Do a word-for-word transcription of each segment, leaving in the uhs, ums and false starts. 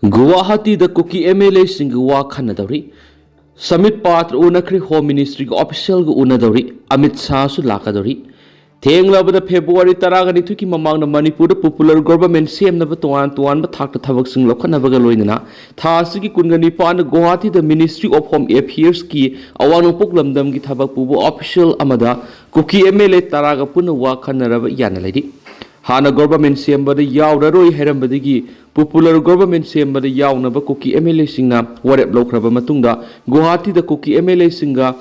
ꯒꯨꯋꯥꯍꯥꯇꯤꯗ Kuki M L ꯑꯦꯁꯤꯡꯒ ꯋꯥ ꯈꯟꯅꯗꯧꯔꯤ꯫ Submit ꯄꯥꯇ꯭ꯔ ꯎꯅꯈ꯭ꯔꯦ, ꯍꯣꯝ ꯃꯤꯅꯤꯁꯇ꯭ꯔꯤꯒꯤ ꯑꯣꯐꯤꯁꯤꯌꯦꯜꯒ ꯎꯅꯗꯧꯔꯤ꯫ ꯑꯃꯤꯠ ꯁꯥꯍꯁꯨ ꯂꯥꯛꯀꯗꯧꯔꯤ꯫ ꯊꯦꯡꯂꯕꯗ ꯐꯦꯕ꯭ꯔꯨꯋꯥꯔꯤ ꯇꯔꯥꯒ ꯅꯤꯊꯣꯏꯒꯤ ꯃꯃꯥꯡꯗ ꯃꯅꯤꯄꯨꯔꯗ ꯄꯣꯄꯨꯂꯔ ꯒꯣꯚꯔꯟꯃꯦꯟꯠ ꯁꯦꯝꯅꯕ ꯇꯣꯉꯥꯟ ꯇꯣꯉꯥꯟꯕ ꯊꯥꯛꯇ ꯊꯕꯛꯁꯤꯡ ꯂꯧꯈꯠꯅꯕꯒ ꯂꯣꯏꯅꯅ ꯊꯥ ꯑꯁꯤꯒꯤ ꯀꯨꯟꯒ ꯅꯤꯄꯥꯟꯗ ꯒꯨꯋꯥꯍꯥꯇꯤꯗ ꯃꯤꯅꯤꯁꯇ꯭ꯔꯤ ꯑꯣꯐ ꯍꯣꯝ ꯑꯦꯐꯤꯌꯔꯁꯀꯤ ꯑꯋꯥꯡ ꯅꯣꯡꯄꯣꯛ ꯂꯝꯗꯝꯒꯤ ꯊꯕꯛ ꯄꯨꯕ ꯑꯣꯐꯤꯁꯤꯌꯦꯜ ꯑꯃꯗ ꯀꯨꯀꯤ ꯑꯦꯝ ꯑꯦꯜ ꯑꯦ ꯇꯔꯥꯒ ꯄꯨꯟꯅ ꯋꯥ ꯈꯟꯅꯔꯕ ꯌꯥꯅ ꯂꯩꯔꯤ꯫ ꯍꯥꯟꯅ ꯒꯣꯚꯔꯟꯃꯦꯟꯠ ꯁꯦꯝꯕꯗ ꯌꯥꯎꯔꯔꯣꯏ ꯍꯥꯏꯔꯝꯕꯗꯒꯤ ꯄꯣꯄꯨꯂꯔ ꯒꯣꯚꯔꯟꯃꯦꯟꯠ ꯁꯦꯝꯕꯗ ꯌꯥꯎꯅꯕ ꯀꯨꯀꯤ ꯑꯦꯝ ꯑꯦꯜ ꯑꯦꯁꯤꯡꯅ ꯋꯥꯔꯦꯞ ꯂꯧꯈ꯭ꯔꯕ ꯃꯇꯨꯡꯗ ꯒꯨꯋꯥꯍꯥꯇꯤꯗ ꯀꯨꯀꯤ ꯑꯦꯝ ꯑꯦꯜ ꯑꯦꯁꯤꯡꯒ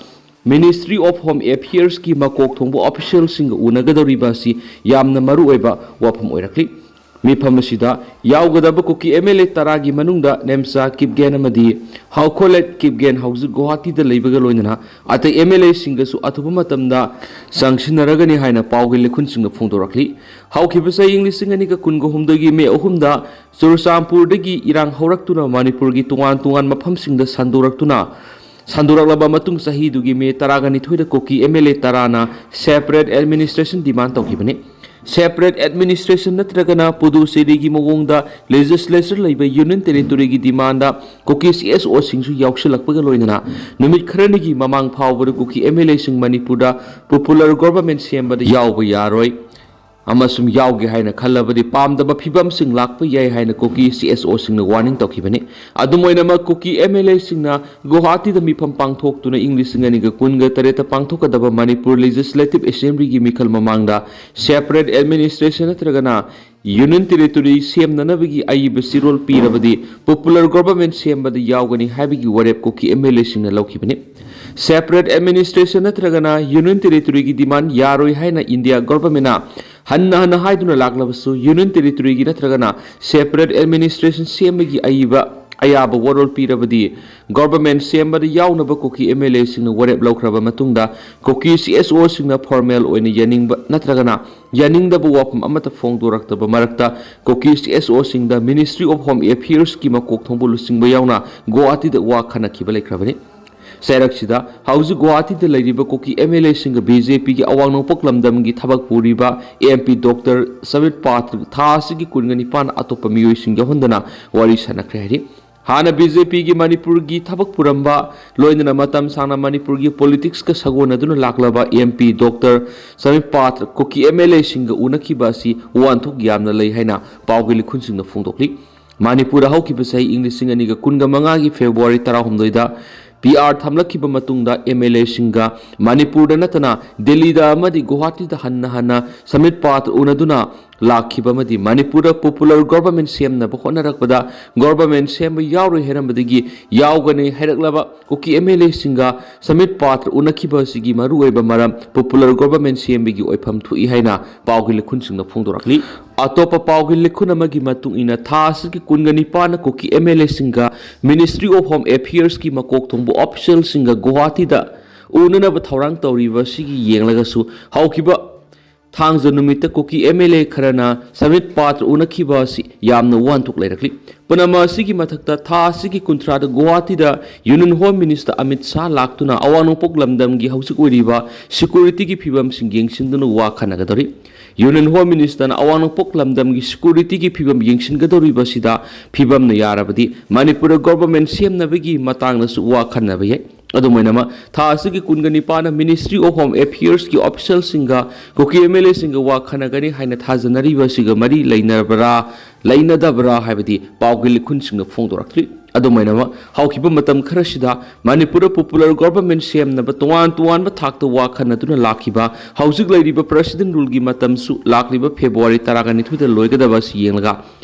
ꯃꯤꯅꯤꯁꯇ꯭ꯔꯤ ꯑꯣꯐ ꯍꯣꯝ ꯑꯦꯐꯤꯌꯔꯁꯀꯤ ꯃꯀꯣꯛ ꯊꯣꯡꯕ ꯑꯣꯐꯤꯁꯤꯌꯦꯜꯁꯤꯡꯒ ꯎꯅꯒꯗꯧꯔꯤꯕ ꯑꯁꯤ ꯌꯥꯝꯅ ꯃꯔꯨꯑꯣꯏꯕ ꯋꯥꯐꯝ ꯑꯣꯏꯔꯛꯂꯤ꯫ ꯃꯤꯐꯝ ꯑꯁꯤꯗ ꯌꯥꯎꯒꯗꯕ ꯀꯨꯀꯤ ꯑꯦꯝ ꯑꯦꯜ ꯑꯦ ꯇꯔꯥꯒꯤ ꯃꯅꯨꯡꯗ ꯅꯦꯝꯆꯥ ꯀꯤꯞꯒꯦꯟ ꯑꯃꯗꯤ ꯍꯥꯎꯈꯣꯂꯦꯠ ꯀꯤꯞꯒꯦꯟ ꯍꯧꯖꯤꯛ ꯒꯨꯋꯥꯍꯥꯇꯤꯗ ꯂꯩꯕꯒ ꯂꯣꯏꯅꯅ ꯑꯇꯩ ꯑꯦꯝ ꯑꯦꯜ ꯑꯦꯁꯤꯡꯒꯁꯨ ꯑꯊꯨꯕ ꯃꯇꯝꯗ ꯆꯪꯁꯤꯟꯅꯔꯒꯅꯤ ꯍꯥꯏꯅ ꯄꯥꯎꯒꯤ ꯂꯩꯈꯨꯟꯁꯤꯡꯅ ꯐꯣꯡꯗꯣꯔꯛꯂꯤ꯫ ꯍꯧꯈꯤꯕ ꯆꯍꯤ ꯂꯤꯁꯤꯡ ꯑꯅꯤꯒ ꯀꯨꯟꯒ ꯍꯨꯝꯗꯣꯏꯒꯤ ꯃꯦ ꯑꯍꯨꯝꯗ ꯆꯨꯔꯆꯥꯟꯄꯨꯔꯗꯒꯤ ꯏꯔꯥꯡ ꯍꯧꯔꯛꯇꯨꯅ ꯃꯅꯤꯄꯨꯔꯒꯤ ꯇꯣꯉꯥꯟ ꯇꯣꯉꯥꯟ ꯃꯐꯝꯁꯤꯡꯗ ꯁꯟꯗꯣꯔꯛꯇꯨꯅ ꯁꯟꯗꯣꯔꯛꯂꯕ ꯃꯇꯨꯡ ꯆꯍꯤꯗꯨꯒꯤ ꯃꯦ ꯇꯔꯥꯒ ꯅꯤꯊꯣꯏꯗ ꯀꯨꯀꯤ ꯑꯦꯝ ꯑꯦꯜ ꯑꯦ ꯇꯔꯥꯅ ꯁꯦꯄꯔꯦꯠ ꯑꯦꯗꯃꯤꯅꯤꯁꯇ꯭ꯔꯦꯁꯟ ꯗꯤꯃꯥꯟ ꯇꯧꯈꯤꯕꯅꯤ꯫ ꯁꯦꯄꯔꯦꯠ ꯑꯦꯗꯃꯤꯅꯤꯁꯇ꯭ꯔꯦꯁꯟ ꯅꯠꯇ꯭ꯔꯒꯅ ꯄꯨꯗꯨꯆꯦꯔꯤꯒꯤ ꯃꯑꯣꯡꯗ ꯂꯦꯖꯤꯁꯂꯦꯆꯔ ꯂꯩꯕ ꯌꯨꯅꯤꯌꯟ ꯇꯦꯔꯤꯇꯣꯔꯤꯒꯤ ꯗꯤꯃꯥꯟꯗ ꯀꯨꯀꯤ ꯁꯤ ꯑꯦꯁ ꯑꯣꯁꯤꯡꯁꯨ ꯌꯥꯎꯁꯤꯜꯂꯛꯄꯒ ꯂꯣꯏꯅꯅ ꯅꯨꯃꯤꯠ ꯈꯔꯅꯤꯒꯤ ꯃꯃꯥꯡ ꯐꯥꯎꯕꯗ ꯀꯨꯀꯤ ꯑꯦꯝ ꯑꯦꯜ ꯑꯦꯁꯤꯡ ꯃꯅꯤꯄꯨꯔꯗ ꯄꯣꯄꯨꯂꯔ ꯒꯣꯚꯔꯟꯃꯦꯟꯠ ꯁꯦꯝꯕꯗ ꯌꯥꯎꯕ ꯌꯥꯔꯣꯏ ꯑꯃꯁꯨꯡ ꯌꯥꯎꯒꯦ ꯍꯥꯏꯅ ꯈꯜꯂꯕꯗꯤ ꯄꯥꯝꯗꯕ ꯐꯤꯕꯝꯁꯤꯡ ꯂꯥꯛꯄ ꯌꯥꯏ ꯍꯥꯏꯅ ꯀꯨꯀꯤ ꯁꯤ ꯑꯦꯁ ꯑꯣꯁꯤꯡꯅ ꯋꯥꯔꯅꯤꯡ ꯇꯧꯈꯤꯕꯅꯤ꯫ ꯑꯗꯨꯝ ꯑꯣꯏꯅꯃꯛ ꯀꯨꯀꯤ ꯑꯦꯝ ꯑꯦꯜ ꯑꯦꯁꯤꯡꯅ ꯒꯨꯋꯥꯍꯥꯇꯤꯗ ꯃꯤꯐꯝ ꯄꯥꯡꯊꯣꯛꯇꯨꯅ ꯏꯪ ꯂꯤꯁꯤꯡ ꯑꯅꯤꯒ ꯀꯨꯟꯒ ꯇꯔꯦꯠꯇ ꯄꯥꯡꯊꯣꯛꯀꯗꯕ ꯃꯅꯤꯄꯨꯔ ꯂꯦꯖꯤꯁꯂꯦꯇꯤꯚ ꯑꯦꯁꯦꯝꯕ꯭ꯂꯤꯒꯤ ꯃꯤꯈꯜ ꯃꯃꯥꯡꯗ ꯁꯦꯄꯔꯦꯠ ꯑꯦꯗꯃꯤꯅꯤꯁꯇ꯭ꯔꯦꯁꯟ ꯅꯠꯇ꯭ꯔꯒꯅ ꯌꯨꯅꯤꯌꯟ ꯇꯦꯔꯤꯇꯣꯔꯤ ꯁꯦꯝꯅꯅꯕꯒꯤ ꯑꯏꯕ ꯆꯦꯔꯣꯜ ꯄꯤꯔꯕꯗꯤ ꯄꯣꯄꯨꯂꯔ ꯒꯣꯚꯔꯟꯃꯦꯟꯠ ꯁꯦꯝꯕꯗ ꯌꯥꯎꯒꯅꯤ ꯍꯥꯏꯕꯒꯤ ꯋꯥꯔꯦꯞ ꯀꯨꯀꯤ ꯑꯦꯝ ꯑꯦꯜ ꯑꯦꯁꯤꯡꯅ ꯂꯧꯈꯤꯕꯅꯤ꯫ ꯁꯦꯄꯔꯦꯠ ꯑꯦꯗꯃꯤꯅꯤꯁꯇ꯭ꯔꯦꯁꯟ ꯅꯠꯇ꯭ꯔꯒꯅ ꯌꯨꯅꯤꯌꯟ ꯇꯦꯔꯤꯇꯣꯔꯤꯒꯤ ꯗꯤꯃꯥꯟ ꯌꯥꯔꯣꯏ ꯍꯥꯏꯅ ꯏꯟꯗꯤꯌꯥ ꯒꯣꯚꯔꯟꯃꯦꯟꯠꯅ ꯍꯟꯅ ꯍꯟꯅ ꯍꯥꯏꯗꯨꯅ ꯂꯥꯛꯂꯕꯁꯨ ꯌꯨꯅꯤꯌꯟ ꯇꯦꯔꯤꯇꯣꯔꯤꯒꯤ ꯅꯠꯇ꯭ꯔꯒꯅ ꯁꯦꯄꯔꯦꯠ ꯑꯦꯗꯃꯤꯅꯤꯁꯇ꯭ꯔꯦꯁꯟ ꯁꯦꯝꯕꯒꯤ ꯑꯏꯕ ꯑꯌꯥꯕ ꯋꯥꯔꯣꯜ ꯄꯤꯔꯕꯗꯤ ꯒꯣꯚꯔꯟꯃꯦꯟꯠ ꯁꯦꯝꯕꯗ ꯌꯥꯎꯅꯕ ꯀꯨꯀꯤ ꯑꯦꯝ ꯑꯦꯜ ꯑꯦꯁꯤꯡꯅ ꯋꯥꯔꯦꯞ ꯂꯧꯈ꯭ꯔꯕ ꯃꯇꯨꯡꯗ ꯀꯨꯀꯤ ꯁꯤ ꯑꯦꯁ ꯑꯣꯁꯤꯡꯅ ꯐꯣꯔꯃꯦꯜ ꯑꯣꯏꯅ ꯌꯥꯅꯤꯡꯕ ꯅꯠꯇ꯭ꯔꯒꯅ ꯌꯥꯅꯤꯡꯗꯕ ꯋꯥꯐꯝ ꯑꯃꯠꯇ ꯐꯣꯡꯗꯣꯔꯛꯇꯕ ꯃꯔꯛꯇ ꯀꯨꯀꯤ ꯁꯤ ꯑꯦꯁ ꯑꯣꯁꯤꯡꯗ ꯃꯤꯅꯤꯁꯇ꯭ꯔꯤ ꯑꯣꯐ ꯍꯣꯝ ꯑꯦꯐꯤꯌꯔꯁꯀꯤ ꯃꯀꯣꯛ ꯊꯣꯡꯕ ꯂꯨꯆꯤꯡꯕ ꯌꯥꯎꯅ ꯒꯨꯋꯥꯍꯥꯇꯤꯗ ꯋꯥ ꯈꯟꯅꯈꯤꯕ ꯂꯩꯈ꯭ꯔꯕꯅꯤ꯫ ꯆꯩꯔꯛꯁꯤꯗ ꯍꯧꯖꯤꯛ ꯒꯨꯋꯥꯍꯥꯇꯤꯗ ꯂꯩꯔꯤꯕ ꯀꯨꯀꯤ ꯑꯦꯝ ꯑꯦꯜ ꯑꯦꯁꯤꯡꯒ ꯕꯤ ꯖꯦ ꯄꯤꯒꯤ ꯑꯋꯥꯡ ꯅꯣꯡꯄꯣꯛ ꯂꯝꯗꯝꯒꯤ ꯊꯕꯛ ꯄꯨꯔꯤꯕ ꯑꯦꯝ ꯄꯤ ꯗꯣꯛꯇꯔ ꯁꯃꯤꯠ ꯄꯥꯇ꯭ꯔ ꯊꯥ ꯑꯁꯤꯒꯤ ꯀꯨꯟꯒ ꯅꯤꯄꯥꯟ ꯑꯇꯣꯞꯄ ꯃꯤꯑꯣꯏꯁꯤꯡ ꯌꯥꯎꯍꯟꯗꯅ ꯋꯥꯔꯤ ꯁꯥꯟꯅꯈ꯭ꯔꯦ ꯍꯥꯏꯔꯤ꯫ ꯍꯥꯟꯅ ꯕꯤ ꯖꯦ ꯄꯤꯒꯤ ꯃꯅꯤꯄꯨꯔꯒꯤ ꯊꯕꯛ ꯄꯨꯔꯝꯕ, ꯂꯣꯏꯅꯅ ꯃꯇꯝ ꯁꯥꯡꯅ ꯃꯅꯤꯄꯨꯔꯒꯤ ꯄꯣꯂꯤꯇꯤꯛꯁꯀ ꯁꯥꯒꯣꯟꯅꯗꯨꯅ ꯂꯥꯛꯂꯕ ꯑꯦꯝ ꯄꯤ ꯗꯣꯛꯇꯔ ꯁꯃꯤꯠ ꯄꯥꯇ꯭ꯔ ꯀꯨꯀꯤ ꯑꯦꯝ ꯑꯦꯜ ꯑꯦꯁꯤꯡꯒ ꯎꯅꯈꯤꯕ ꯑꯁꯤ ꯋꯥꯍꯟꯊꯣꯛ ꯌꯥꯝꯅ ꯂꯩ ꯍꯥꯏꯅ ꯄꯥꯎꯒꯤ ꯂꯤꯈꯨꯟꯁꯤꯡꯅ ꯐꯣꯡꯗꯣꯛꯂꯤ꯫ ꯃꯅꯤꯄꯨꯔꯗ ꯍꯧꯈꯤꯕ ꯆꯍꯤ ꯏꯪ ꯂꯤꯁꯤꯡ ꯑꯅꯤꯒ ꯀꯨꯟꯒ ꯃꯉꯥꯒꯤ ꯐꯦꯕ꯭ꯔꯨꯋꯥꯔꯤ ꯇꯔꯥꯍꯨꯝꯗꯣꯏꯗ ꯄꯤ ꯑꯥꯔ ꯊꯝꯂꯛꯈꯤꯕ ꯃꯇꯨꯡꯗ ꯑꯦꯝ ꯑꯦꯜ ꯑꯦꯁꯤꯡꯒ ꯃꯅꯤꯄꯨꯔꯗ ꯅꯠꯇꯅ ꯗꯦꯜꯂꯤꯗ ꯑꯃꯗꯤ ꯒꯨꯋꯥꯍꯥꯇꯤꯗ ꯍꯟꯅ ꯍꯟꯅ ꯁꯃꯤꯠ ꯄꯥꯇ꯭ꯔ ꯎꯅꯗꯨꯅ ꯂꯥꯛꯈꯤꯕ ꯑꯃꯗꯤ ꯃꯅꯤꯄꯨꯔꯗ ꯄꯣꯄꯨꯂꯔ ꯒꯣꯚꯔꯟꯃꯦꯟꯠ ꯁꯦꯝꯅꯕ ꯍꯣꯠꯅꯔꯛꯄꯗ ꯒꯣꯚꯔꯟꯃꯦꯟꯠ ꯁꯦꯝꯕ ꯌꯥꯎꯔꯣꯏ ꯍꯥꯏꯔꯝꯕꯗꯒꯤ ꯌꯥꯎꯒꯅꯤ ꯍꯥꯏꯔꯛꯂꯕ ꯀꯨꯀꯤ ꯑꯦꯝ ꯑꯦꯜ ꯑꯦꯁꯤꯡꯒ ꯁꯃꯤꯠ ꯄꯥꯇ꯭ꯔ ꯎꯅꯈꯤꯕ ꯑꯁꯤꯒꯤ ꯃꯔꯨꯑꯣꯏꯕ ꯃꯔꯝ ꯄꯣꯄꯨꯂꯔ ꯒꯣꯚꯔꯟꯃꯦꯟꯠ ꯁꯦꯝꯕꯒꯤ ꯑꯣꯏꯐꯝ ꯊꯣꯛꯏ ꯍꯥꯏꯅ ꯄꯥꯎꯒꯤ ꯂꯤꯈꯨꯟꯁꯤꯡꯅ ꯐꯣꯡꯗꯣꯔꯛꯂꯤ꯫ ꯑꯇꯣꯞꯄ ꯄꯥꯎꯒꯤ ꯂꯤꯈꯨꯟ ꯑꯃꯒꯤ ꯃꯇꯨꯡ ꯏꯟꯅ ꯊꯥ ꯑꯁꯤꯒꯤ ꯀꯨꯟꯒ ꯅꯤꯄꯥꯟꯅ ꯀꯨꯀꯤ ꯑꯦꯝ ꯑꯦꯜ ꯑꯦꯁꯤꯡꯒ ꯃꯤꯅꯤꯁꯇ꯭ꯔꯤ ꯑꯣꯐ ꯍꯣꯝ ꯑꯦꯐꯤꯌꯔꯁꯀꯤ ꯃꯀꯣꯛ ꯊꯣꯡꯕ ꯑꯣꯐꯤꯁꯤꯌꯦꯜꯁꯤꯡꯒ ꯒꯨꯋꯥꯍꯥꯇꯤꯗ ꯎꯅꯅꯕ ꯊꯧꯔꯥꯡ ꯇꯧꯔꯤꯕ ꯑꯁꯤꯒꯤ ꯌꯦꯡꯂꯒꯁꯨ ꯍꯧꯈꯤꯕ ꯊꯥꯡꯖ ꯅꯨꯃꯤꯠꯇ ꯀꯨꯀꯤ ꯑꯦꯝ ꯑꯦꯜ ꯑꯦ ꯈꯔꯅ ꯁꯃꯤꯠ ꯄꯥꯇ꯭ꯔ ꯎꯅꯈꯤꯕ ꯑꯁꯤ ꯌꯥꯝꯅ ꯋꯥꯍꯟꯊꯣꯛ ꯂꯩꯔꯛꯂꯤ꯫ ꯄꯨꯝꯅꯃꯛ ꯑꯁꯤꯒꯤ ꯃꯊꯛꯇ ꯊꯥ ꯑꯁꯤꯒꯤ ꯀꯨꯟꯊ꯭ꯔꯥꯗ ꯒꯨꯋꯥꯍꯥꯇꯤꯗ union home minister Amit Shah ꯂꯥꯛꯇꯨꯅ ꯑꯋꯥꯡ ꯅꯣꯡꯄꯣꯛ ꯂꯝꯗꯝꯒꯤ ꯍꯧꯖꯤꯛ ꯑꯣꯏꯔꯤꯕ ꯁꯦꯀ꯭ꯌꯨꯔꯤꯇꯤꯒꯤ ꯐꯤꯕꯝꯁꯤꯡ ꯌꯦꯡꯁꯤꯟꯗꯨꯅ ꯋꯥ ꯈꯟꯅꯒꯗꯧꯔꯤ꯫ ꯌꯨꯅꯤꯌꯟ ꯍꯣꯝ ꯃꯤꯅꯤꯁꯇꯔꯅ ꯑꯋꯥꯡ ꯅꯣꯡꯄꯣꯛ ꯂꯝꯗꯝꯒꯤ ꯁꯦꯀ꯭ꯌꯨꯔꯤꯇꯤꯒꯤ ꯐꯤꯕꯝ ꯌꯦꯡꯁꯤꯟꯒꯗꯧꯔꯤꯕꯁꯤꯗ ꯐꯤꯕꯝꯅ ꯌꯥꯔꯕꯗꯤ ꯃꯅꯤꯄꯨꯔꯗ ꯒꯣꯚꯔꯟꯃꯦꯟꯠ ꯁꯦꯝꯅꯕꯒꯤ ꯃꯇꯥꯡꯗꯁꯨ ꯋꯥ ꯈꯟꯅꯕ ꯌꯥꯏ꯫ ꯑꯗꯨꯝ ꯑꯣꯏꯅꯃꯛ, ꯊꯥ ꯑꯁꯤꯒꯤ ꯀꯨꯟꯒ ꯅꯤꯄꯥꯟꯗ ꯃꯤꯅꯤꯁꯇ꯭ꯔꯤ ꯑꯣꯐ ꯍꯣꯝ ꯑꯦꯐꯤꯌꯔꯁꯀꯤ ꯑꯣꯐꯤꯁꯤꯌꯦꯜꯁꯤꯡꯒ ꯀꯨꯀꯤ ꯑꯦꯝ ꯑꯦꯜ ꯑꯦꯁꯤꯡꯒ ꯋꯥ ꯈꯟꯅꯒꯅꯤ ꯍꯥꯏꯅ ꯊꯥꯖꯅꯔꯤꯕ ꯑꯁꯤꯒ ꯃꯔꯤ ꯂꯩꯅꯕ꯭ꯔꯥ, ꯂꯩꯅꯗꯕ꯭ꯔꯥ ꯍꯥꯏꯕꯗꯤ ꯄꯥꯎꯒꯤ ꯂꯤꯈꯨꯟꯁꯤꯡꯅ ꯐꯣꯡꯗꯣꯔꯛꯇ꯭ꯔꯤ꯫ ꯑꯗꯨꯝ ꯑꯣꯏꯅꯃꯛ, ꯍꯧꯈꯤꯕ ꯃꯇꯝ ꯈꯔꯁꯤꯗ ꯃꯅꯤꯄꯨꯔꯗ ꯄꯣꯄꯨꯂꯔ ꯒꯣꯚꯔꯟꯃꯦꯟꯠ ꯁꯦꯝꯅꯕ ꯇꯣꯉꯥꯟ ꯇꯣꯉꯥꯟꯕ ꯊꯥꯛꯇ ꯋꯥ ꯈꯟꯅꯗꯨꯅ ꯂꯥꯛꯈꯤꯕ ꯍꯧꯖꯤꯛ ꯂꯩꯔꯤꯕ ꯄ꯭ꯔꯦꯁꯤꯗꯦꯟꯠ ꯔꯨꯜꯒꯤ ꯃꯇꯝꯁꯨ ꯂꯥꯛꯂꯤꯕ ꯐꯦꯕ꯭ꯔꯨꯋꯥꯔꯤ ꯇꯔꯥꯒ ꯅꯤꯊꯣꯏꯗ ꯂꯣꯏꯒꯗꯕ ꯑꯁꯤ ꯌꯦꯡꯂꯒ,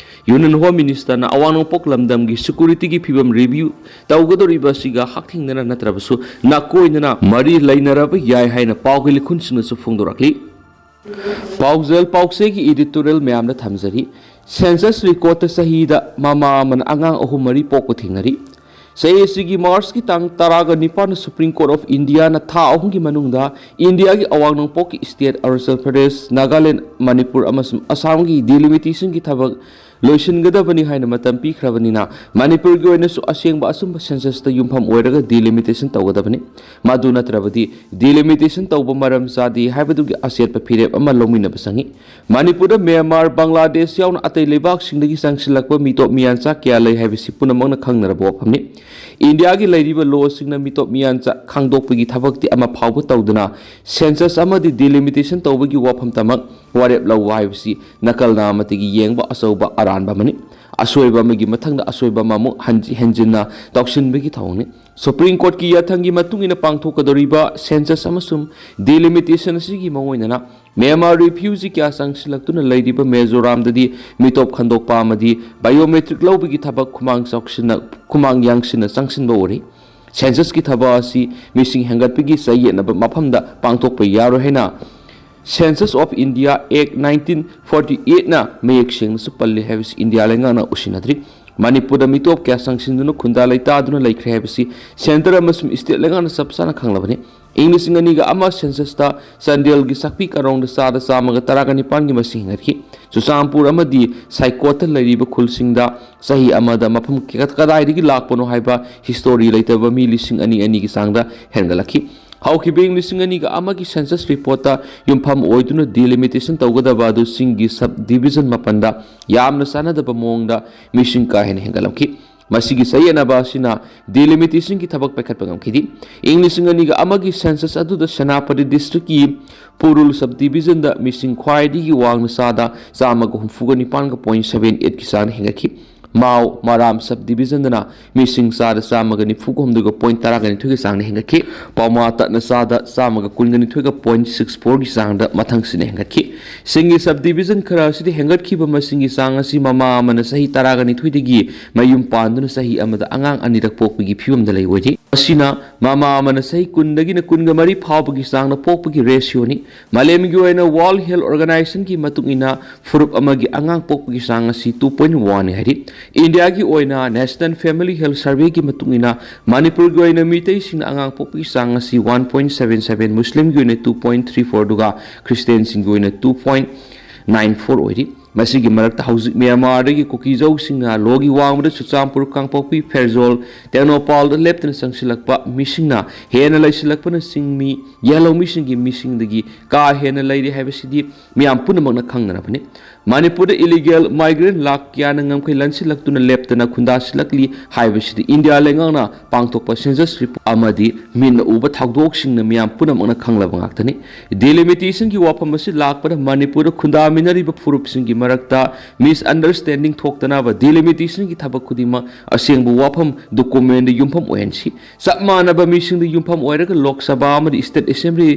ꯌꯨꯅꯤꯌꯟ ꯍꯣꯝ ꯃꯤꯅꯤꯁꯇꯔꯅ ꯑꯋꯥꯡ ꯅꯣꯡꯄꯣꯛ ꯂꯝꯗꯝꯒꯤ ꯁꯦꯀ꯭ꯌꯨꯔꯤꯇꯤꯒꯤ ꯐꯤꯕꯝ ꯔꯤꯚ꯭ꯌꯨ ꯇꯧꯒꯗꯧꯔꯤꯕ ꯑꯁꯤꯒ ꯍꯛꯊꯦꯡꯅꯅ ꯅꯠꯇ꯭ꯔꯕꯁꯨ ꯅꯥꯀꯣꯏꯅꯅ ꯃꯔꯤ ꯂꯩꯅꯔꯕ ꯌꯥꯏ ꯍꯥꯏꯅ ꯄꯥꯎꯒꯤ ꯂꯤꯈꯨꯟꯁꯤꯡꯅꯁꯨ ꯐꯣꯡꯗꯣꯔꯛꯂꯤ꯫ ꯄꯥꯎꯖꯦꯜ ꯄꯥꯎꯆꯦꯒꯤ ꯏꯗꯤꯇꯣꯔꯤꯌꯦꯜ ꯃꯌꯥꯝꯗ ꯊꯝꯖꯔꯤ꯫ ꯁꯦꯟꯁꯁ ꯔꯦꯀꯣꯔꯗꯇ ꯆꯍꯤꯗ ꯃꯃꯥ ꯑꯃꯅ ꯑꯉꯥꯡ ꯑꯍꯨꯝ ꯃꯔꯤ ꯄꯣꯛꯄ ꯊꯦꯡꯅꯔꯤ꯫ ꯆꯍꯤ ꯑꯁꯤꯒꯤ ꯃꯥꯔꯆꯀꯤ ꯇꯥꯡ ꯇꯔꯥꯒ ꯅꯤꯄꯥꯟꯗ ꯁꯨꯄ꯭ꯔꯤꯝ ꯀꯣꯔꯠ ꯑꯣꯐ ꯏꯟꯗꯤꯌꯥꯅ ꯊꯥ ꯑꯍꯨꯝꯒꯤ ꯃꯅꯨꯡꯗ ꯏꯟꯗꯤꯌꯥꯒꯤ ꯑꯋꯥꯡ ꯅꯣꯡꯄꯣꯛꯀꯤ ꯁ꯭ꯇꯦꯠ ꯑꯔꯨꯅꯥꯆꯜ ꯄ꯭ꯔꯗꯦꯁ, ꯅꯥꯒꯥꯂꯦꯟꯗ, ꯃꯅꯤꯄꯨꯔ ꯑꯃꯁꯨꯡ ꯑꯁꯥꯝꯒꯤ ꯗꯤꯂꯤꯃꯤꯇꯦꯁꯟꯒꯤ ꯊꯕꯛ ꯂꯣꯏꯁꯤꯟꯒꯗꯕꯅꯤ ꯍꯥꯏꯅ ꯃꯇꯝ ꯄꯤꯈ꯭ꯔꯕꯅꯤꯅ, ꯃꯅꯤꯄꯨꯔꯒꯤ ꯑꯣꯏꯅꯁꯨ ꯑꯁꯦꯡꯕ ꯑꯆꯨꯝꯕ ꯁꯦꯟꯁꯁꯇ ꯌꯨꯝꯐꯝ ꯑꯣꯏꯔꯒ ꯗꯤꯂꯤꯃꯤꯇꯦꯁꯟ ꯇꯧꯒꯗꯕꯅꯤ꯫ ꯃꯗꯨ ꯅꯠꯇ꯭ꯔꯕꯗꯤ ꯗꯤꯂꯤꯃꯤꯇꯦꯁꯟ ꯇꯧꯕ ꯃꯔꯝ ꯆꯥꯗꯦ ꯍꯥꯏꯕꯗꯨꯒꯤ ꯑꯆꯦꯠꯄ ꯐꯤꯔꯦꯞ ꯑꯃ ꯂꯧꯃꯤꯟꯅꯕ ꯆꯪꯏ꯫ ꯃꯅꯤꯄꯨꯔꯗ ꯃ꯭ꯌꯥꯟꯃꯥꯔ, ꯕꯪꯒ꯭ꯂꯥꯗꯦꯁ ꯌꯥꯎꯅ ꯑꯇꯩ ꯂꯩꯕꯥꯛꯁꯤꯡꯗꯒꯤ ꯆꯪꯁꯤꯜꯂꯛꯄ ꯃꯤꯇꯣꯞ ꯃꯤꯌꯥꯟꯆꯥ ꯀꯌꯥ ꯂꯩ ꯍꯥꯏꯕꯁꯤ ꯄꯨꯝꯅꯃꯛꯅ ꯈꯪꯅꯔꯕ ꯋꯥꯐꯝꯅꯤ꯫ ꯏꯟꯗꯤꯌꯥꯒꯤ ꯂꯩꯔꯤꯕ ꯂꯣꯁꯤꯡꯅ ꯃꯤꯇꯣꯞ ꯃꯤꯌꯥꯟꯆꯥ ꯈꯪꯗꯣꯛꯄꯒꯤ ꯊꯕꯛꯇꯤ ꯑꯃ ꯐꯥꯎꯕ ꯇꯧꯗꯅ, ꯁꯦꯟꯁꯁ ꯑꯃꯗꯤ ꯗꯤꯂꯤꯃꯤꯇꯦꯁꯟ ꯇꯧꯕꯒꯤ ꯋꯥꯐꯝꯇꯃꯛ ꯋꯥꯔꯦꯞ ꯂꯧꯕ ꯍꯥꯏꯕꯁꯤ ꯅꯀꯜ ꯅꯥꯝꯃꯇꯒꯤ ꯌꯦꯡꯕ ꯑꯆꯧꯕ ꯑꯔꯥꯟꯕ ꯑꯃꯅꯤ꯫ ꯑꯁꯣꯏꯕ ꯑꯃꯒꯤ ꯃꯊꯪꯗ ꯑꯁꯣꯏꯕ ꯑꯃꯃꯨꯛ ꯍꯟꯖꯤ-, ꯍꯦꯟꯖꯤꯟꯅ ꯇꯧꯁꯤꯟꯕꯒꯤ ꯊꯧꯑꯣꯡꯅꯤ꯫ ꯁꯨꯄ꯭ꯔꯤꯝ ꯀꯣꯔꯠꯀꯤ ꯌꯥꯊꯪꯒꯤ ꯃꯇꯨꯡ ꯏꯟꯅ ꯄꯥꯡꯊꯣꯛꯀꯗꯧꯔꯤꯕ ꯁꯦꯟꯁꯁ ꯑꯃꯁꯨꯡ ꯗꯤꯂꯤꯃꯤꯇꯦꯁꯟ ꯑꯁꯤꯒꯤ ꯃꯑꯣꯡ ꯑꯣꯏꯅꯅ, ꯃ꯭ꯌꯥꯟꯃꯥꯔ ꯔꯤꯐ꯭ꯌꯨꯖꯤ ꯀꯌꯥ ꯆꯪꯁꯤꯜꯂꯛꯇꯨꯅ ꯂꯩꯔꯤꯕ ꯃꯤꯖꯣꯔꯥꯝꯗꯗꯤ ꯃꯤꯇꯣꯞ ꯈꯟꯗꯣꯛꯄ ꯑꯃꯗꯤ ꯕꯥꯏꯑꯣꯃꯦꯇ꯭ꯔꯤꯛ ꯂꯧꯕꯒꯤ ꯊꯕꯛ ꯈꯨꯃꯥꯡ ꯆꯥꯎꯁꯤꯟꯅ-, ꯈꯨꯃꯥꯡ ꯌꯥꯡꯁꯤꯟꯅ ꯆꯪꯁꯤꯟꯕ ꯎꯔꯤ꯫ ꯁꯦꯟꯁꯁꯀꯤ ꯊꯕꯛ ꯑꯁꯤ ꯃꯤꯁꯤꯡ ꯍꯦꯟꯒꯠꯄꯒꯤ ꯆꯌꯦꯠꯅꯕ ꯃꯐꯝꯗ ꯄꯥꯡꯊꯣꯛꯄ ꯌꯥꯔꯣꯏ ꯍꯥꯏꯅ Census of India Act nineteen forty eightꯅ ꯃꯌꯦꯛ ꯁꯦꯡꯅꯁꯨ ꯄꯜꯂꯤ ꯍꯥꯏꯕꯁꯤ ꯏꯟꯗꯤꯌꯥ ꯂꯩꯉꯥꯛꯅ ꯎꯁꯤꯟꯅꯗ꯭ꯔꯤ꯫ ꯃꯅꯤꯄꯨꯔꯗ ꯃꯤꯇꯣꯞ ꯀꯌꯥ ꯆꯪꯁꯤꯟꯗꯨꯅ ꯈꯨꯟꯗꯥ ꯂꯩꯇꯥꯗꯨꯅ ꯂꯩꯈ꯭ꯔꯦ ꯍꯥꯏꯕꯁꯤ ꯁꯦꯟꯇꯔ ꯑꯃꯁꯨꯡ ꯁ꯭ꯇꯦꯠ ꯂꯩꯉꯥꯛꯅ ꯆꯞ ꯆꯥꯅ ꯈꯪꯂꯕꯅꯤ꯫ ꯏꯪ ꯂꯤꯁꯤꯡ ꯑꯅꯤꯒ ꯑꯃ ꯁꯦꯟꯁꯁꯇ ꯆꯥꯟꯗꯦꯜꯒꯤ ꯁꯛꯄꯤ ꯀꯥꯔꯣꯡꯗ ꯆꯥꯗ ꯆꯥꯝꯃꯒ ꯇꯔꯥꯒ ꯅꯤꯄꯥꯟꯒꯤ ꯃꯁꯤꯡ ꯍꯦꯟꯒꯠꯈꯤ꯫ ꯆꯨꯔꯆꯥꯟꯄꯨꯔ ꯑꯃꯗꯤ ꯁꯥꯏꯀꯣꯠꯇ ꯂꯩꯔꯤꯕ ꯈꯨꯜꯁꯤꯡꯗ ꯆꯍꯤ ꯑꯃꯗ ꯃꯐꯝ ꯀ-, ꯀꯗꯥꯏꯗꯒꯤ ꯂꯥꯛꯄꯅꯣ ꯍꯥꯏꯕ ꯍꯤꯁꯇꯣꯔꯤ ꯂꯩꯇꯕ ꯃꯤ ꯂꯤꯁꯤꯡ ꯑꯅꯤ ꯑꯅꯤꯒꯤ ꯆꯥꯡꯗ ꯍꯦꯟꯒꯠꯂꯛꯈꯤ꯫ ꯍꯧꯈꯤꯕ ꯏꯪ ꯂꯤꯁꯤꯡ ꯑꯅꯤꯒ ꯑꯃꯒꯤ ꯁꯦꯟꯁꯁ ꯔꯤꯄꯣꯔꯠꯇ ꯌꯨꯝꯐꯝ ꯑꯣꯏꯗꯨꯅ ꯗꯤꯂꯤꯃꯤꯇꯦꯁꯟ ꯇꯧꯒꯗꯕ ꯑꯗꯨ ꯆꯤꯡꯒꯤ ꯁꯕ ꯗꯤꯕꯤꯖꯟ ꯃꯥꯄꯟꯗ ꯌꯥꯝꯅ ꯆꯥꯟꯅꯗꯕ ꯃꯑꯣꯡꯗ ꯃꯤꯁꯤꯡ ꯀꯥ ꯍꯦꯟꯅ ꯍꯦꯟꯒꯠꯂꯛꯈꯤ꯫ ꯃꯁꯤꯒꯤ ꯆꯌꯦꯠꯅꯕ ꯑꯁꯤꯅ ꯗꯤꯂꯤꯃꯤꯇꯦꯁꯟꯒꯤ ꯊꯕꯛ ꯄꯥꯏꯈꯠꯄ ꯉꯝꯈꯤꯗꯦ꯫ ꯏꯪ ꯂꯤꯁꯤꯡ ꯑꯅꯤꯒ ꯑꯃꯒꯤ ꯁꯦꯟꯁꯁ ꯑꯗꯨꯗ ꯁꯦꯅꯥꯄꯇꯤ ꯗꯤꯁꯇ꯭ꯔꯤꯛꯀꯤ ꯄꯨꯔꯨꯜ ꯁꯕ ꯗꯤꯕꯤꯖꯟꯗ ꯃꯤꯁꯤꯡ ꯈ꯭ꯋꯥꯏꯗꯒꯤ ꯋꯥꯡꯅ ꯆꯥꯗ ꯆꯥꯝꯃꯒ ꯍꯨꯝꯐꯨꯒ ꯅꯤꯄꯥꯟꯒ ꯄꯣꯏꯟ ꯁꯕꯦꯟ ꯑꯩꯠꯀꯤ ꯆꯥꯡꯗ ꯍꯦꯟꯒꯠꯈꯤ꯫ ꯃꯥꯎ ꯃꯔꯥꯝ ꯁꯕ ꯗꯤꯕꯤꯖꯟꯗꯅ ꯃꯤꯁꯤꯡ ꯆꯥꯗ ꯆꯥꯝꯃꯒ ꯅꯤꯐꯨꯒ ꯍꯨꯝꯗꯣꯏꯒ ꯄꯣꯏꯟ ꯇꯔꯥꯒ ꯅꯤꯊꯣꯏꯒꯤ ꯆꯥꯡꯗ ꯍꯦꯟꯒꯠꯈꯤ꯫ ꯄꯥꯎꯃꯥ ꯇꯠꯅ ꯆꯥꯗ ꯆꯥꯝꯃꯒ ꯀꯨꯟꯒ ꯅꯤꯊꯣꯏꯒ ꯄꯣꯏꯟ ꯁꯤꯛꯁ ꯐꯣꯔꯒꯤ ꯆꯥꯡꯗ ꯃꯊꯪꯁꯤꯠꯅ ꯍꯦꯟꯒꯠꯈꯤ꯫ ꯆꯤꯡꯒꯤ ꯁꯕ ꯗꯤꯕꯤꯖꯟ ꯈꯔ ꯑꯁꯤꯗ ꯍꯦꯟꯒꯠꯈꯤꯕ ꯃꯁꯤꯡꯒꯤ ꯆꯥꯡ ꯑꯁꯤ ꯃꯃꯥ ꯑꯃꯅ ꯆꯍꯤ ꯇꯔꯥꯒ ꯅꯤꯊꯣꯏꯗꯒꯤ ꯃꯌꯨꯝ ꯄꯥꯟꯗꯨꯅ ꯆꯍꯤ ꯑꯃꯗ ꯑꯉꯥꯡ ꯑꯅꯤꯔꯛ ꯄꯣꯛꯄꯒꯤ ꯐꯤꯕꯝꯗ ꯂꯩ ꯑꯣꯏꯔꯤ꯫ ꯃꯁꯤꯅ ꯃꯃꯥ ꯑꯃꯅ ꯆꯍꯤ ꯀꯨꯟꯗꯒꯤꯅ ꯀꯨꯟꯒ ꯃꯔꯤ ꯐꯥꯎꯕꯒꯤ ꯆꯥꯡꯗ ꯄꯣꯛꯄꯒꯤ ꯔꯦꯁꯤꯌꯣꯅꯤ꯫ ꯃꯥꯂꯦꯝꯒꯤ ꯑꯣꯏꯅ ꯋꯥꯔꯜꯗ ꯍꯦꯜꯊ ꯑꯣꯔꯒꯅꯥꯏꯖꯦꯁꯟꯒꯤ ꯃꯇꯨꯡ ꯏꯟꯅ ꯐꯨꯔꯨꯞ ꯑꯃꯒꯤ ꯑꯉꯥꯡ ꯄꯣꯛꯄꯒꯤ ꯆꯥꯡ ꯑꯁꯤ two point one ꯍꯥꯏꯔꯤ꯫ ꯏꯟꯗꯤꯌꯥꯒꯤ ꯑꯣꯏꯅ ꯅꯦꯁꯅꯦꯜ ꯐꯦꯃꯤꯂꯤ ꯍꯦꯜꯊ ꯁꯔꯚꯦꯒꯤ ꯃꯇꯨꯡ ꯏꯟꯅ ꯃꯅꯤꯄꯨꯔꯒꯤ ꯑꯣꯏꯅ ꯃꯤꯇꯩꯁꯤꯡꯅ ꯑꯉꯥꯡ ꯄꯣꯛꯄꯒꯤ ꯆꯥꯡ ꯑꯁꯤ one point seven seven, ꯃꯨꯁꯂꯤꯝꯒꯤ ꯑꯣꯏꯅ two point three four, ꯑꯗꯨꯒ ꯈ꯭ꯔꯤꯁꯇꯤꯌꯥꯟꯁꯤꯡꯒꯤ ꯑꯣꯏꯅ two point nine four ꯑꯣꯏꯔꯤ꯫ ꯃꯁꯤꯒꯤ ꯃꯔꯛꯇ ꯍꯧꯖꯤꯛ ꯃ꯭ꯌꯥꯟꯃꯥꯔꯗꯒꯤ ꯀꯨꯀꯤꯖꯧꯁꯤꯡꯅ ꯂꯣꯒꯤ ꯋꯥꯡꯃꯗ ꯆꯨꯔꯆꯥꯟꯄꯨꯔ, ꯀꯥꯡꯄꯣꯛꯄꯤ, ꯐꯦꯔꯖꯣꯜ, ꯇꯦꯡꯅꯧꯄꯥꯜꯗ ꯂꯦꯞꯇꯅ ꯆꯪꯁꯤꯜꯂꯛꯄ ꯃꯤꯁꯤꯡꯅ ꯍꯦꯟꯅ ꯂꯩꯁꯤꯜꯂꯛꯄꯅ ꯆꯤꯡꯃꯤ, ꯌꯦꯜꯍꯧꯃꯤꯁꯤꯡꯒꯤ ꯃꯤꯁꯤꯡꯗꯒꯤ ꯀꯥ ꯍꯦꯟꯅ ꯂꯩꯔꯤ ꯍꯥꯏꯕꯁꯤꯗꯤ ꯃꯤꯌꯥꯝ ꯄꯨꯝꯅꯃꯛꯅ ꯈꯪꯅꯔꯕꯅꯤ꯫ ꯃꯅꯤꯄꯨꯔꯗ ꯏꯂꯤꯒꯦꯜ ꯃꯥꯏꯒ꯭ꯔꯦꯟ ꯂꯥꯈ ꯀꯌꯥꯅ ꯉꯝꯈꯩ ꯂꯟꯁꯤꯜꯂꯛꯇꯨꯅ ꯂꯦꯞꯇꯅ ꯈꯨꯟꯗꯥꯁꯤꯜꯂꯛꯂꯤ ꯍꯥꯏꯕꯁꯤꯗꯤ ꯏꯟꯗꯤꯌꯥ ꯂꯩꯉꯥꯛꯅ ꯄꯥꯡꯊꯣꯛꯄ ꯁꯦꯟꯁꯁ ꯔꯤꯄꯣꯔꯠ ꯑꯃꯗꯤ ꯃꯤꯠꯅ ꯎꯕ ꯊꯧꯗꯣꯛꯁꯤꯡꯅ ꯃꯤꯌꯥꯝ ꯄꯨꯝꯅꯃꯛꯅ ꯈꯪꯂꯕ ꯉꯥꯛꯇꯅꯤ꯫ ꯗꯤꯂꯤꯃꯤꯇꯦꯁꯟꯒꯤ ꯋꯥꯐꯝ ꯑꯁꯤ ꯂꯥꯛꯄꯗ ꯃꯅꯤꯄꯨꯔꯗ ꯈꯨꯟꯗꯥꯃꯤꯟꯅꯔꯤꯕ ꯐꯨꯔꯨꯞꯁꯤꯡꯒꯤ ꯃꯔꯛꯇ ꯃꯤꯁꯑꯟꯗꯔꯁꯇꯦꯟꯗꯤꯡ ꯊꯣꯛꯇꯅꯕ ꯗꯤꯂꯤꯃꯤꯇꯦꯁꯟꯒꯤ ꯊꯕꯛ ꯈꯨꯗꯤꯡꯃꯛ ꯑꯁꯦꯡꯕ ꯋꯥꯐꯝ ꯗꯣꯀꯨꯃꯦꯟꯗ ꯌꯨꯝꯐꯝ ꯑꯣꯏꯍꯟꯁꯤ꯫ ꯆꯞ ꯃꯥꯟꯅꯕ ꯃꯤꯁꯤꯡꯗ ꯌꯨꯝꯐꯝ ꯑꯣꯏꯔꯒ ꯂꯣꯛ ꯁꯚꯥ ꯑꯃꯗꯤ ꯁ꯭ꯇꯦꯠ ꯑꯦꯁꯦꯝꯕ꯭ꯂꯤ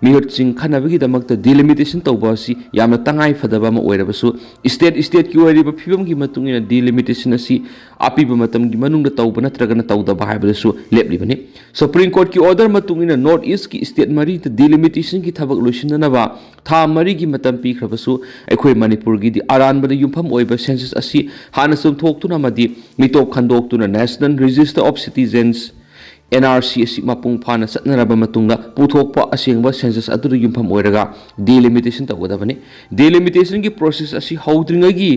ꯃꯤꯍꯨꯠꯁꯤꯡ ꯈꯟꯅꯕꯒꯤꯗꯃꯛꯇ ꯗꯤꯂꯤꯃꯤꯇꯦꯁꯟ ꯇꯧꯕ ꯑꯁꯤ ꯌꯥꯝꯅ ꯇꯉꯥꯏ ꯐꯗꯕ ꯑꯃ ꯑꯣꯏꯔꯕꯁꯨ, ꯁ꯭ꯇꯦꯠ ꯁ꯭ꯇꯦꯠꯀꯤ ꯑꯣꯏꯔꯤꯕ ꯐꯤꯕꯝꯒꯤ ꯃꯇꯨꯡ ꯏꯟꯅ ꯗꯤꯂꯤꯃꯤꯇꯦꯁꯟ ꯑꯁꯤ ꯑꯄꯤꯕ ꯃꯇꯝꯒꯤ ꯃꯅꯨꯡꯗ ꯇꯧꯕ ꯅꯠꯇ꯭ꯔꯒꯅ ꯇꯧꯗꯕ ꯍꯥꯏꯕꯗꯁꯨ ꯂꯦꯞꯂꯤꯕꯅꯤ꯫ ꯁꯨꯄ꯭ꯔꯤꯝ ꯀꯣꯔꯠꯀꯤ ꯑꯣꯔꯗꯔ ꯃꯇꯨꯡ ꯏꯟꯅ ꯅꯣꯔꯠ ꯏꯁ꯭ꯠꯀꯤ ꯁ꯭ꯇꯦꯠ ꯃꯔꯤꯗ ꯗꯤꯂꯤꯃꯤꯇꯦꯁꯟꯒꯤ ꯊꯕꯛ ꯂꯣꯏꯁꯤꯟꯅꯅꯕ ꯊꯥ ꯃꯔꯤꯒꯤ ꯃꯇꯝ ꯄꯤꯈ꯭ꯔꯕꯁꯨ, ꯑꯩꯈꯣꯏ ꯃꯅꯤꯄꯨꯔꯒꯤꯗꯤ ꯑꯔꯥꯟꯕꯗ ꯌꯨꯝꯐꯝ ꯑꯣꯏꯕ ꯁꯦꯟꯁꯁ ꯑꯁꯤ ꯍꯥꯟꯅ ꯆꯨꯝꯊꯣꯛꯇꯨꯅ ꯑꯃꯗꯤ ꯃꯤꯇꯣꯞ ꯈꯟꯗꯣꯛꯇꯨꯅ National Register of Citizens, N R C, ꯑꯁꯤ ꯃꯄꯨꯡ ꯐꯥꯅ ꯆꯠꯅꯔꯕ ꯃꯇꯨꯡꯗ ꯄꯨꯊꯣꯛꯄ ꯑꯁꯦꯡꯕ ꯁꯦꯟꯁꯁ ꯑꯗꯨꯗ ꯌꯨꯝꯐꯝ ꯑꯣꯏꯔꯒ ꯗꯤꯂꯤꯃꯤꯇꯦꯁꯟ ꯇꯧꯒꯗꯕꯅꯤ꯫ ꯗꯤꯂꯤꯃꯤꯇꯦꯁꯟꯒꯤ ꯄ꯭ꯔꯣꯁꯦꯁ ꯑꯁꯤ ꯍꯧꯗ꯭ꯔꯤꯉꯩꯒꯤ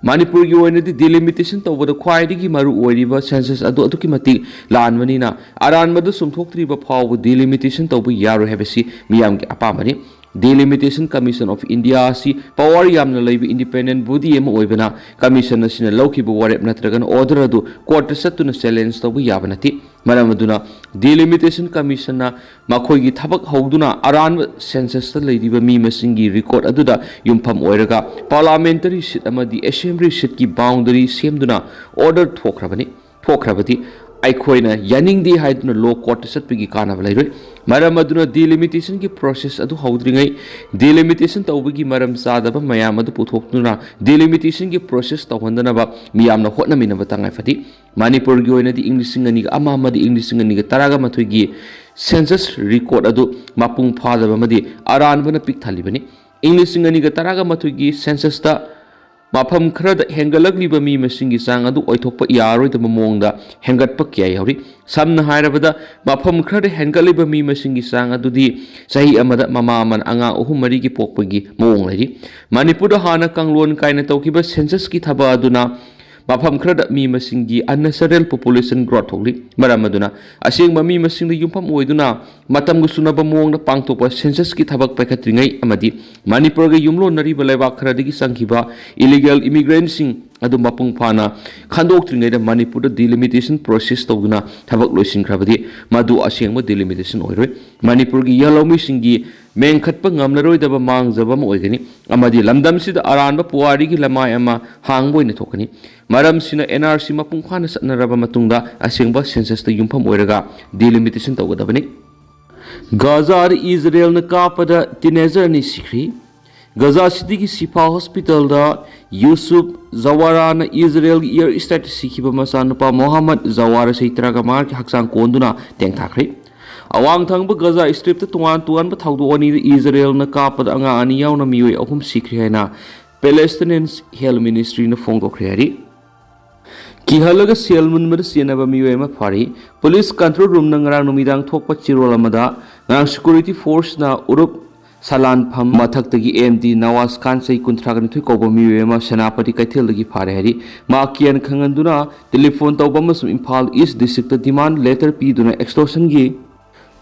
ꯃꯅꯤꯄꯨꯔꯒꯤ ꯑꯣꯏꯅꯗꯤ ꯗꯤꯂꯤꯃꯤꯇꯦꯁꯟ ꯇꯧꯕꯗ ꯈ꯭ꯋꯥꯏꯗꯒꯤ ꯃꯔꯨ ꯑꯣꯏꯔꯤꯕ ꯁꯦꯟꯁꯁ ꯑꯗꯨ ꯑꯗꯨꯛꯀꯤ ꯃꯇꯤꯛ ꯂꯥꯟꯕꯅꯤꯅ, ꯑꯔꯥꯟꯕꯗ ꯆꯨꯝꯊꯣꯛꯇ꯭ꯔꯤꯕ ꯐꯥꯎꯕ ꯗꯤꯂꯤꯃꯤꯇꯦꯁꯟ ꯇꯧꯕ ꯌꯥꯔꯣꯏ ꯍꯥꯏꯕꯁꯤ ꯃꯤꯌꯥꯝꯒꯤ ꯑꯄꯥꯝꯕꯅꯤ꯫ Delimitation Commission of India ꯑꯁꯤ ꯄꯋꯥꯔ ꯌꯥꯝꯅ ꯂꯩꯕ ꯏꯟꯗꯤꯄꯦꯟꯗꯦꯟ ꯕꯣꯗꯤ ꯑꯃ ꯑꯣꯏꯕꯅ, ꯀꯃꯤꯁꯟ ꯑꯁꯤꯅ ꯂꯧꯈꯤꯕ ꯋꯥꯔꯦꯞ ꯅꯠꯇ꯭ꯔꯒꯅ ꯑꯣꯔꯗꯔ ꯑꯗꯨ ꯀꯣꯔꯠꯇ ꯆꯠꯇꯨꯅ ꯆꯦꯂꯦꯟꯖ ꯇꯧꯕ ꯌꯥꯕ ꯅꯠꯇꯦ꯫ ꯃꯔꯝ ꯑꯗꯨꯅ, ꯗꯤꯂꯤꯃꯤꯇꯦꯁꯟ ꯀꯃꯤꯁꯟꯅ ꯃꯈꯣꯏꯒꯤ ꯊꯕꯛ ꯍꯧꯗꯨꯅ ꯑꯔꯥꯟꯕ ꯁꯦꯟꯁꯁꯇ ꯂꯩꯔꯤꯕ ꯃꯤ ꯃꯁꯤꯡꯒꯤ ꯔꯦꯀꯣꯔꯗ ꯑꯗꯨꯗ ꯌꯨꯝꯐꯝ ꯑꯣꯏꯔꯒ ꯄꯥꯔꯂꯥꯃꯦꯟꯇꯔꯤ ꯁꯤꯠ ꯑꯃꯗꯤ ꯑꯦꯁꯦꯝꯕ꯭ꯂꯤ ꯁꯤꯠꯀꯤ ꯕꯥꯎꯟꯗꯔꯤ ꯁꯦꯝꯗꯨꯅ ꯑꯣꯔꯗꯔ ꯊꯣꯛꯈ꯭ꯔꯕꯅꯤ꯫ ꯊꯣꯛꯈ꯭ꯔꯕꯗꯤ ꯑꯩꯈꯣꯏꯅ ꯌꯥꯅꯤꯡꯗꯦ ꯍꯥꯏꯗꯨꯅ ꯂꯣ ꯀꯣꯔꯠꯇ ꯆꯠꯄꯒꯤ ꯀꯥꯟꯅꯕ ꯂꯩꯔꯣꯏ꯫ ꯃꯔꯝ ꯑꯗꯨꯅ, ꯗꯤꯂꯤꯃꯤꯇꯦꯁꯟꯒꯤ ꯄ꯭ꯔꯣꯁꯦꯁ ꯑꯗꯨ ꯍꯧꯗ꯭ꯔꯤꯉꯩ, ꯗꯤꯂꯤꯃꯤꯇꯦꯁꯟ ꯇꯧꯕꯒꯤ ꯃꯔꯝ ꯆꯥꯗꯕ ꯃꯌꯥꯝ ꯑꯗꯨ ꯄꯨꯊꯣꯛꯇꯨꯅ ꯗꯤꯂꯤꯃꯤꯇꯦꯁꯟꯒꯤ ꯄ꯭ꯔꯣꯁꯦꯁ ꯇꯧꯍꯟꯗꯅꯕ ꯃꯤꯌꯥꯝꯅ ꯍꯣꯠꯅꯃꯤꯟꯅꯕ ꯇꯉꯥꯏ ꯐꯗꯦ꯫ ꯃꯅꯤꯄꯨꯔꯒꯤ ꯑꯣꯏꯅꯗꯤ ꯏꯪ ꯂꯤꯁꯤꯡ ꯑꯅꯤꯒ ꯑꯃ ꯑꯃꯗꯤ ꯏꯪ ꯂꯤꯁꯤꯡ ꯑꯅꯤꯒ ꯇꯔꯥꯒ ꯃꯥꯊꯣꯏꯒꯤ ꯁꯦꯟꯁꯁ ꯔꯦꯀꯣꯔꯗ ꯑꯗꯨ ꯃꯄꯨꯡ ꯐꯥꯗꯕ ꯑꯃꯗꯤ ꯑꯔꯥꯟꯕꯅ ꯄꯤꯛ ꯊꯜꯂꯤꯕꯅꯤ꯫ ꯏꯪ ꯂꯤꯁꯤꯡ ꯑꯅꯤꯒ ꯇꯔꯥꯒ ꯃꯥꯊꯣꯏꯒꯤ ꯁꯦꯟꯁꯁꯇ ꯃꯐꯝ ꯈꯔꯗ ꯍꯦꯟꯒꯠꯂꯛꯂꯤꯕ ꯃꯤ ꯃꯁꯤꯡꯒꯤ ꯆꯥꯡ ꯑꯗꯨ ꯑꯣꯏꯊꯣꯛꯄ ꯌꯥꯔꯣꯏꯗꯕ ꯃꯑꯣꯡꯗ ꯍꯦꯟꯒꯠꯄ ꯀꯌꯥ ꯌꯥꯎꯔꯤ꯫ ꯁꯝꯅ ꯍꯥꯏꯔꯕꯗ, ꯃꯐꯝ ꯈꯔꯗ ꯍꯦꯟꯒꯠꯂꯤꯕ ꯃꯤ ꯃꯁꯤꯡꯒꯤ ꯆꯥꯡ ꯑꯗꯨꯗꯤ ꯆꯍꯤ ꯑꯃꯗ ꯃꯃꯥ ꯑꯃꯅ ꯑꯉꯥꯡ ꯑꯍꯨꯝ ꯃꯔꯤꯒꯤ ꯄꯣꯛꯄꯒꯤ ꯃꯑꯣꯡ ꯂꯩꯔꯤ꯫ ꯃꯅꯤꯄꯨꯔꯗ ꯍꯥꯟꯅ ꯀꯥꯡꯂꯣꯟ ꯀꯥꯏꯅ ꯇꯧꯈꯤꯕ census ꯀꯤ ꯊꯕꯛ ꯑꯗꯨꯅ ꯃꯐꯝ ꯈꯔꯗ ꯃꯤ ꯃꯁꯤꯡꯒꯤ unnatural population growth ꯊꯣꯛꯂꯤ꯫ ꯃꯔꯝ ꯑꯗꯨꯅ, ꯑꯁꯦꯡꯕ ꯃꯤ ꯃꯁꯤꯡꯗ ꯌꯨꯝꯐꯝ ꯑꯣꯏꯗꯨꯅ ꯃꯇꯝꯒ ꯆꯨꯅꯕ ꯃꯑꯣꯡꯗ ꯄꯥꯡꯊꯣꯛꯄ census ꯀꯤ ꯊꯕꯛ ꯄꯥꯏꯈꯠꯇ꯭ꯔꯤꯉꯩ ꯑꯃꯗꯤ ꯃꯅꯤꯄꯨꯔꯒ ꯌꯨꯝꯂꯣꯟꯅꯔꯤꯕ ꯂꯩꯕꯥꯛ ꯈꯔꯗꯒꯤ ꯆꯪꯈꯤꯕ illegal immigrant ꯁꯤꯡ ꯑꯗꯨ ꯃꯄꯨꯡ ꯐꯥꯅ ꯈꯟꯗꯣꯛꯇ꯭ꯔꯤꯉꯩꯗ ꯃꯅꯤꯄꯨꯔꯗ delimitation process ꯇꯧꯗꯨꯅ ꯊꯕꯛ ꯂꯣꯏꯁꯤꯟꯈ꯭ꯔꯕꯗꯤ, ꯃꯗꯨ ꯑꯁꯦꯡꯕ delimitation ꯑꯣꯏꯔꯣꯏ꯫ ꯃꯅꯤꯄꯨꯔꯒꯤ ꯌꯦꯜꯍꯧꯃꯤꯁꯤꯡꯒꯤ ꯃꯦꯟꯈꯠꯄ ꯉꯝꯂꯔꯣꯏꯗꯕ ꯃꯥꯡꯖꯕ ꯑꯃ ꯑꯣꯏꯒꯅꯤ, ꯑꯃꯗꯤ ꯂꯝꯗꯝꯁꯤꯗ ꯑꯔꯥꯟꯕ ꯄꯨꯋꯥꯔꯤꯒꯤ ꯂꯃꯥꯏ ꯑꯃ ꯍꯥꯡꯕ ꯑꯣꯏꯅ ꯊꯣꯛꯀꯅꯤ꯫ ꯃꯔꯝꯁꯤꯅ, N R C ꯃꯄꯨꯡ ꯐꯥꯅ ꯆꯠꯅꯔꯕ ꯃꯇꯨꯡꯗ ꯑꯁꯦꯡꯕ census ꯇ ꯌꯨꯝꯐꯝ ꯑꯣꯏꯔꯒ delimitation ꯇꯧꯒꯗꯕꯅꯤ꯫ ꯒꯥꯖꯥꯗ ꯏꯖꯔꯦꯜꯅ ꯀꯥꯞꯄꯗ teenager ꯑꯅꯤ ꯁꯤꯈ꯭ꯔꯤ꯫ ꯒꯥꯖꯥ ꯁꯤꯇꯤꯒꯤ ꯁꯤꯐꯥ ꯍꯣꯁꯄꯤꯇꯥꯜꯗ ꯌꯨꯁꯨꯞ ꯖꯋꯥꯔꯥꯅ ꯏꯖꯔꯦꯜꯒꯤ air strike ꯇ ꯁꯤꯈꯤꯕ ꯃꯆꯥꯅꯨꯄꯥ ꯃꯣꯍꯝꯃꯗ ꯖꯋꯥꯔ, ꯆꯍꯤ ꯇꯔꯥꯃꯉꯥꯒꯤ, ꯍꯛꯆꯥꯡ ꯀꯣꯟꯗꯨꯅ ꯇꯦꯡꯊꯥꯈ꯭ꯔꯦ꯫ ꯑꯋꯥꯡ ꯊꯪꯕ ꯒꯥꯖꯥ ꯁ꯭ꯇ꯭ꯔꯤꯞꯇ ꯇꯣꯉꯥꯟ ꯇꯣꯉꯥꯟꯕ ꯊꯧꯗꯣꯛ ꯑꯅꯤꯗ ꯏꯖꯔꯦꯜꯅ ꯀꯥꯞꯄꯗ ꯑꯉꯥꯡ ꯑꯅꯤ ꯌꯥꯎꯅ ꯃꯤꯑꯣꯏ ꯑꯍꯨꯝ ꯁꯤꯈ꯭ꯔꯦ ꯍꯥꯏꯅ Palestinian Health Ministry ꯅ ꯐꯣꯡꯗꯣꯛꯈ꯭ꯔꯦ ꯍꯥꯏꯔꯤ꯫ ꯀꯤꯍꯜꯂꯒ ꯁꯦꯜ ꯃꯨꯟꯕꯗ ꯆꯦꯟꯅꯕ ꯃꯤꯑꯣꯏ ꯑꯃ ꯐꯥꯔꯤ꯫ Police control room ꯅ ꯉꯔꯥꯡ ꯅꯨꯃꯤꯗꯥꯡ ꯊꯣꯛꯄ ꯆꯦꯔꯣꯜ ꯑꯃꯗ ꯉꯔꯥꯡ security force ꯅ ꯎꯔꯨꯞ ꯁꯂꯥꯟꯐꯝ ꯃꯊꯛꯇꯒꯤ M D ꯅꯋꯥꯖ ꯈꯥꯟ, ꯆꯍꯤ ꯀꯨꯟꯊ꯭ꯔꯥꯒ ꯅꯤꯊꯣꯏ ꯀꯧꯕ ꯃꯤꯑꯣꯏ ꯑꯃ ꯁꯦꯅꯥꯄꯇꯤ ꯀꯩꯊꯦꯜꯗꯒꯤ ꯐꯥꯔꯦ ꯍꯥꯏꯔꯤ꯫ ꯃꯍꯥꯛ ꯀꯤꯌꯟ ꯈꯪꯍꯟꯗꯨꯅ telephone ꯇꯧꯕ ꯑꯃꯁꯨꯡ ꯏꯝꯐꯥꯜ East district ꯇ demand letter ꯄꯤꯗꯨꯅ extortion ꯒꯤ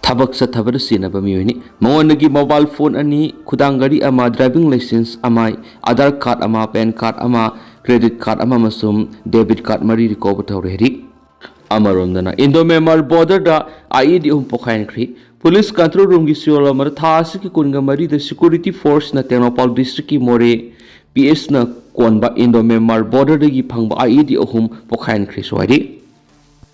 ꯊꯕꯛ ꯆꯠꯊꯕꯗ ꯆꯦꯟꯅꯕ ꯃꯤꯑꯣꯏꯅꯤ꯫ ꯃꯉꯣꯟꯗꯒꯤ mobile phone ꯑꯅꯤ, ꯈꯨꯗꯥꯡ ꯘꯔꯤ ꯑꯃ, driving licence ꯑꯃ, Aadhaar card ꯑꯃ, PAN card ꯑꯃ, credit card ꯑꯃ ꯑꯃꯁꯨꯡ debit card ꯃꯔꯤ recover ꯇꯧꯔꯦ ꯍꯥꯏꯔꯤ꯫ ꯑꯃꯔꯣꯝꯗꯅ, Indo Myanmar border the I E D ꯑꯍꯨꯝ ꯄꯣꯈꯥꯏꯍꯟꯈ꯭ꯔꯤ꯫ Police control room ꯒꯤ ꯆꯦꯔꯣꯜ ꯑꯃꯗ ꯊꯥ ꯑꯁꯤꯒꯤ ꯀꯨꯟꯒ ꯃꯔꯤꯗ security force ꯅ ꯇꯦꯡꯅꯧꯄꯥꯜ district ꯀꯤ ꯃꯣꯔꯦ P S ꯅ ꯀꯣꯟꯕ Indo Myanmar border ꯗꯒꯤ ꯐꯪꯕ I E D ꯑꯍꯨꯝ ꯄꯣꯈꯥꯏꯍꯟꯈ꯭ꯔꯦꯁꯨ ꯍꯥꯏꯔꯤ꯫